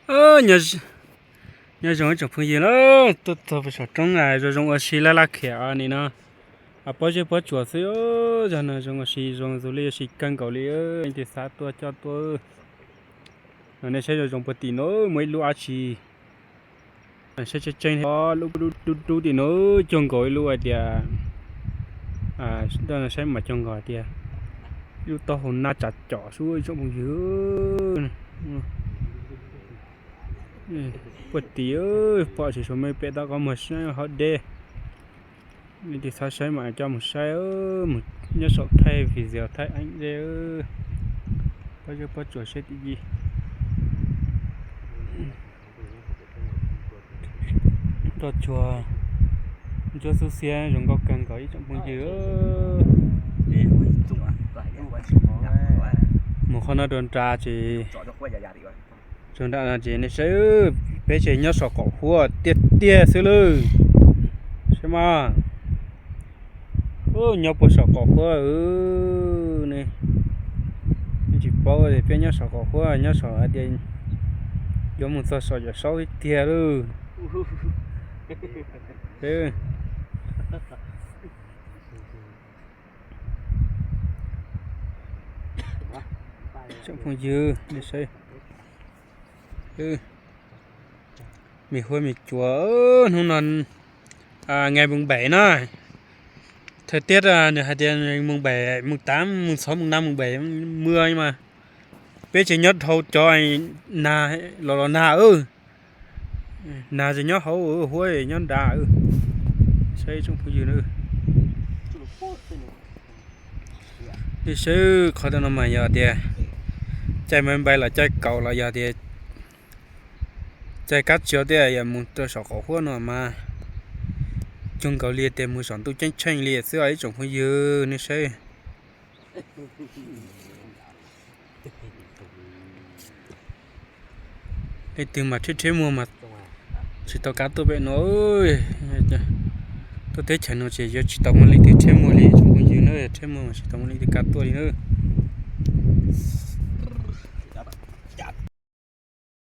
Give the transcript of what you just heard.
Nyob zoo ib tsoom phooj ywg na, tuaj txog pem saum roob zoo zoo ua si laj laj khiam ni no, pob zeb pob tsuas xwb, zog no zoo ua si zoo zoo li ua si kawg nkaus li, leej twg xav tuaj coj tuaj. Nej saib zoo zoo puag tim no muaj ib lub dab tsi, saib tseeb tseeb, lub dub dub tim no, cuag nkaus ib lub hais tias, saib mas cuag nkaus hais tias ib lub taub hau nab tsav com xwb ib tsoom phooj ywg. Puag tim pom tsis suav me pem tau qhov muag saib hauv dej. Leej twg xav saib mas coj mus saib, mus nyob saum thaij video thaij eeb dej. Pob zeb pob tsuas saib tim yij, roj tsuag ntsuab xub xiab zoo nkauj kawg nkaus ib tsoom phooj ywg. Mus qhov no rau nram ces, rau nram no ces nej saib, peb tseem nyob saum qaum huab tiag tiag xwb lawm. Saib mas, nyob puag saum qaum huab ne. Nej tsis paub tias peb nyob saum qaum huab, nyob saum hais tias yuav mus txog saum yawm saub tiag tiag lawm. Tsoom phooj ywg, nej saib, me huab me cua, hnub no ngày mùng bảy na, thời tiết nws hais tias mùng bảy, mùng tám, mùng sáu, mùng năm, mùng bảy mưa nhưng mà peb tseem nyob dhau cov nag los los nag, nag tseem nyob hauv, huab nyob nrad. Saib tsoom phooj ywg na, nej saib qhov no mas yog tias caij máy bay los caij kaus los yog tias caij kab tsia thiab yog mus rau saum qaum huab no mas cuag nkaus li tias mus saum ntuj ceeb tsheej li xwb os ib tsoom phooj ywg, nej saib. Leej twg mas rhiab rhiab muag mas tsis tau kav tuaj pem no. Tuaj teb chaws no ces yuav tsis tau muaj leej twg rhiab muag li tsoom phooj ywg na, rhiab muag mas tsis tau muaj leej twg kav tuaj li na.